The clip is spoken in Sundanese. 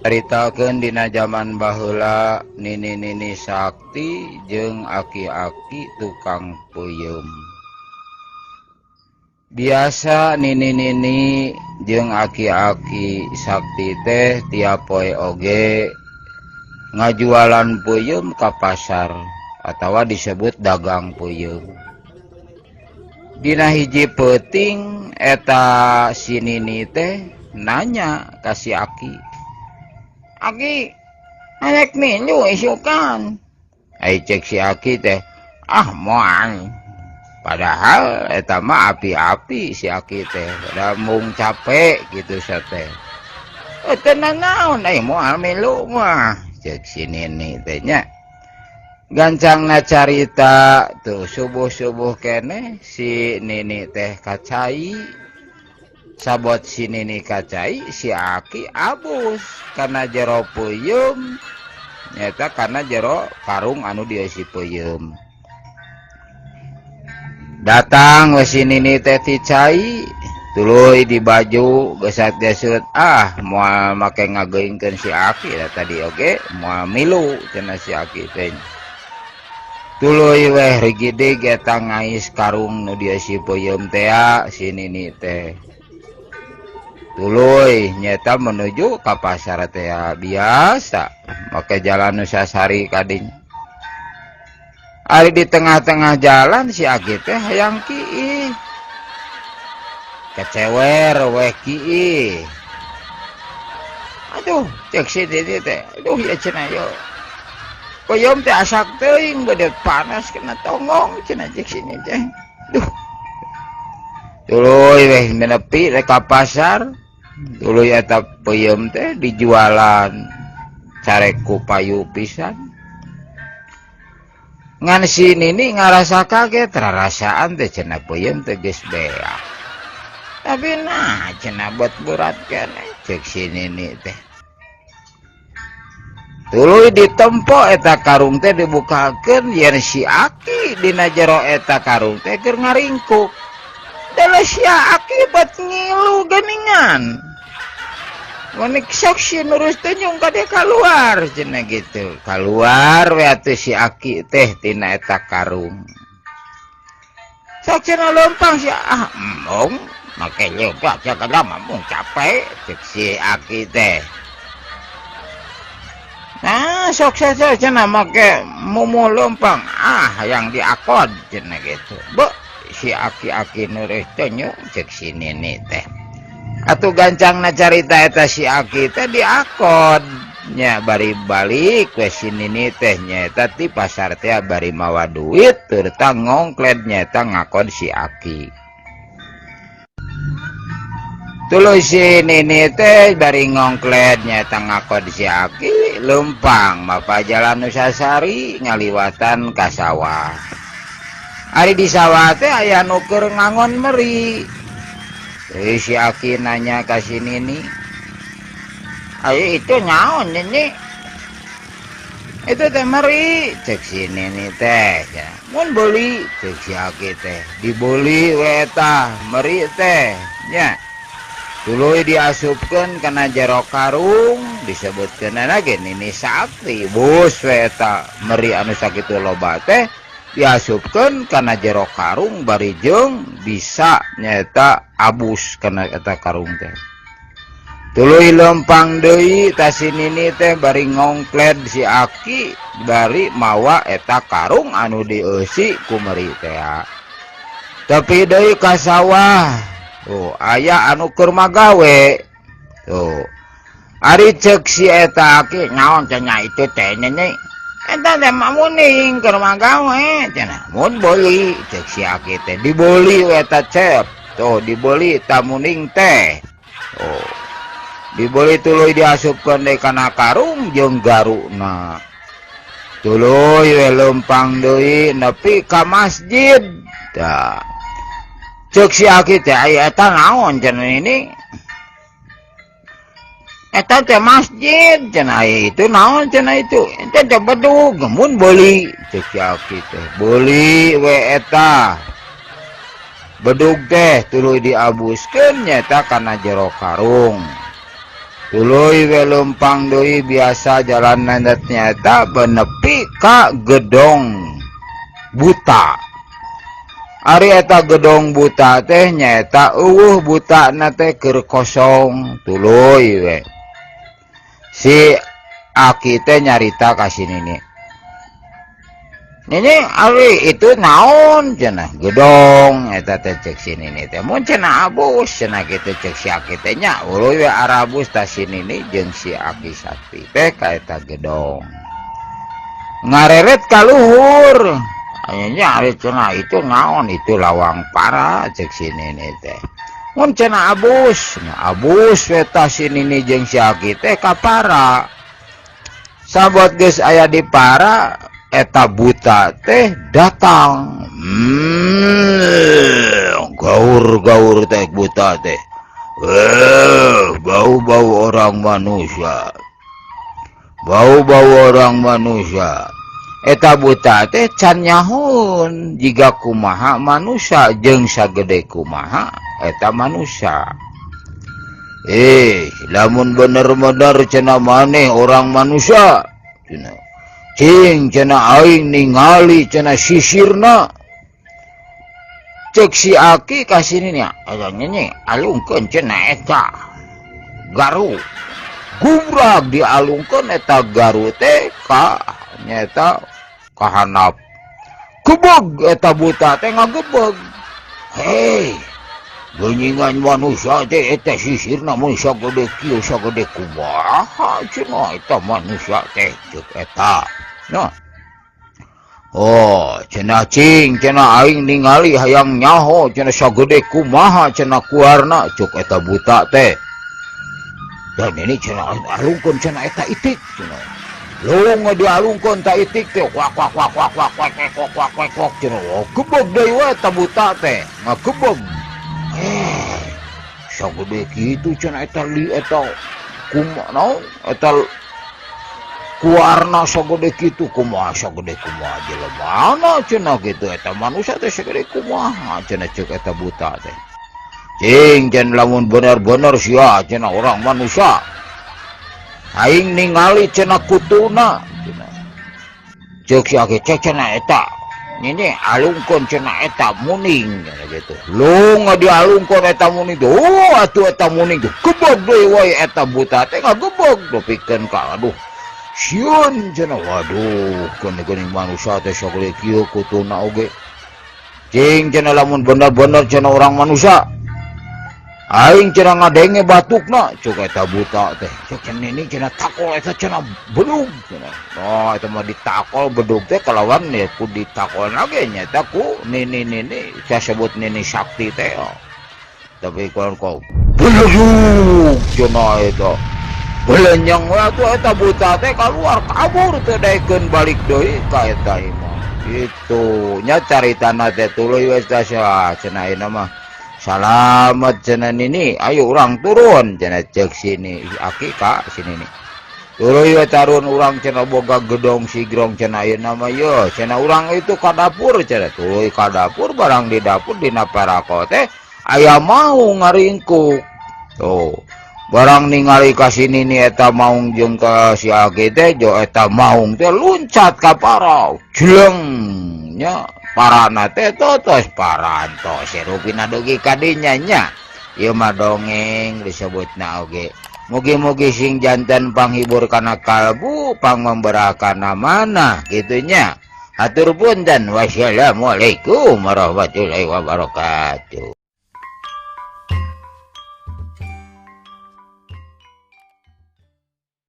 Caritakeun dina jaman baheula nini-nini sakti jeung aki-aki tukang peuyeum. Biasa nini-nini jeung aki-aki sakti teh tiap poe oge ngajualan peuyeum ka pasar atawa disebut dagang peuyeum. Dina hiji peuting eta si nini teh nanya ka si aki. Aki, arek milu isukan. Ai cek si aki teh, ah moal. Padahal eta mah api-api si aki teh, da mung capek gitu teh. Teu nanaon ai moal milu mah, cek si nini teh nya. Gancangna carita tuh subuh-subuh keneh si nini teh ka cai. Sabot si nini kacai si aki abus karena jero peuyeum nyata karena jero karung anu dieusi peuyeum. Datang we si nini teh ti cai tuluy di baju gesat-gesut, ah moal make ngageuingkeun si aki da tadi oge moal milu cenah si aki teh. Tuluy weh rigidig eta ngais karung nu dieusi peuyeum teh si nini teh. Tuluy nyeta menuju ka pasar teh biasa make jalan nu sasari kadinya. Ari di tengah-tengah jalan si aki teh hayang kiih. Kecewer weh kiih. Aduh, cek si nini teh. Aduh ya cenah yo. Peuyeum teh asak teuing beudeut panas kena tonggong cenah cek si nini teh. Duh. Tuluy weh nepi rek ka pasar. Tuluy eta peuyeum teh dijualan carek ku payu pisan. Ngan si nini ngarasa kaget rarasaan teh cenah peuyeum teh geus beak. Tapi nah cenah buat berat keneh cek si nini teh. Tuluy ditempo eta karung teh dibukakeun yen si aki dina jero eta karung teh keur ngaringkuk. Dalah si aki bat ngilu geningan. Manik sok si nurus tenyung ka dia keluar cenah gitu. Keluar we atuh si aki teh tina eta karung. Sok cenah leumpang si ah embung make leugah jaga mah mung capek cek si aki teh. Nah sok saja cenah make mumu leumpang ah yang diakod cenah gitu. Be si aki-aki nurus tenyung cek si nini teh. Atuh gancangna carita eta si aki teh diakod nya bari balik we si nini teh nyaeta ti pasar teh bari mawa duit turta ngongkled nyaeta ngakod si aki. Tuluy si nini teh bari ngongkled nyaeta ngakod si aki leumpang mapa jalan Nusasari ngaliwatan ka sawah. Ari di sawah teh aya nu keur ngangon meri. Si aki nanya ka si nini, ayo itu naon nini? Itu teh meri, cek si nini teh. Mun beuli, cek si aki teh. Dibeli we eta meri teh nya. Tuluy diasupkeun kana jero karung, disebutkeun ge nini sakti. Bus we eta meri anu sakitu loba teh diasupkeun kana jero karung bari jeung bisa nyaeta abus kana eta karung teh. Tuluy lempang deui ta si nini teh bari ngongkled si aki bari mawa eta karung anu dieusi ku meri teh. Tapi deui ka sawah, tuh aya anu keur magawe. Tuh. Ari cek si eta aki naon cenah itu teh nini? Eta teh mah muning keur magawe cenah. Mun beuli cek si aki teh dibeli we eta cep. Tuh dibeli ta muning teh. Tuh. Dibeli tuluy diasupkeun deui kana karung jeung garuna. Tuluy we leumpang deui nepi ka masjid. Tah. Cek si aki teh aya eta naon cenah ini? Eta teh masjid cenah itu naon cenah itu? Eta teh bedug mun beuli cek si aki teh. Beuli we eta. Bedug teh tuluy diabuskeun nyaeta kana jero karung. Tuluy we leumpang deui biasa jalan nyaeta benepi ka gedong buta. Ari eta gedong buta teh nyaeta euweuh butana teh keur kosong. Tuluy we si Aki teh nyarita ka si Nini. "Nini, ari itu naon?" cenah. "Gedong eta teh," cek si Nini teh. "Mun cenah abus," cenah kitu cek si Aki teh nya. Tuluy we arabus tah si Nini jeung si Aki Sakti teh ka eta gedong. Ngareret ka luhur. Nya, "Ari cenah itu naon?" "Itu lawang para," cek si Nini teh. "Mun cenah abus." Nya abus we tah si Nini jeung si Aki teh ka para. Sabot geus aya di para, eta buta teh datang. Gaur-gaur teh buta teh. "Eh, bau-bau orang manusia. Bau-bau orang manusia." Eta buta teh can nyahoeun jiga kumaha manusia jeung sagede kumaha eta manusia. "Eh, lamun bener-bener cenah maneh orang manusia, cenah. Cing cenah aing ningali cenah sisirna." Cek si Aki ka si Nini, "Aya nini, alungkeun cenah eta garu." Gumrag dialungkeun eta garu teh ka nyaeta ka handap. Gebeg eta buta teh ngagebeg. "Hei, geuningan manusia teh eta sisirna mun sagede kieu, sagede kumaha cenah eta manusia teh?" cek eta. Nah. "Oh, cenah cing cenah aing ningali hayang nyaho cenah sagede kumaha cenah kuarna," cek eta buta teh. "Dan ini cenah alungkeun cenah eta itik," cenah. Lung dialungkeun ta itik teh, wak wak wak wak wak wak wak wak wak wak cenah. Oh, gebeg deui we eta buta teh, ngagebeg. "Eh, sagede kitu cenah eta li eta kumaha naon eta kuarna sagede kitu, kumaha sagede kumaha jelemana cenah kitu, eta manusia teh sagede kumaha cenah?" cek eta buta teh. "Cing cenah lamun bener-bener sia cenah orang manusia, aing ningali cenah kutuna," cenah. Cek si Aki, "Cek cenah eta nini alungkeun cenah eta muning," cenah gitu. Lung dialungkeun eta muning tuh. Oh, atuh eta muning tuh gebeg deui we eta buta teh ngagebeg nepikeun ka aduh sieun cenah. "Waduh, geuning manusia teh sagede kieu kutuna oge. Cing cenah lamun bener-bener cenah orang manusia, aing cenah ngadenge batukna," cek eta buta teh. Cek cenah ini cenah takol eta cenah bedug cenah. Oh, eta mah ditakol bedug teh kalawan ya ku ditakol lagi nyata ku nini nini saya sebut Nini Sakti teh, oh. Tapi kalau kau bedug cenah eta belenyeng we atuh eta buta teh keluar kabur teh daekeun balik deui ka eta imah. Itu nya caritana teh. Tuluy we tah cenah ayeuna mah salamet cenah nini, ayo urang turun cenah cek sini Aki ka sini nih. "Tuluy we tarun urang cenah, boga gedong sigrong cenah ayeuna mah, ye cenah urang itu ka dapur cenah." Tuluy ka dapur, barang di dapur dina parako teh aya maung ngaringkuk. Tuh, barang ningali ka sini nih eta maung jeung ka si Aki teh, jo eta maung teh luncat ka para jleng nya parana teh totos parantos rupina dugi ka dinya nya. Ieu mah dongeng disebutna oge, mugi-mugi sing janten panghibur kana kalbu, pangmemberah kana manah kitu nya. Hatur punten, wassalamualaikum warahmatullahi wabarakatuh.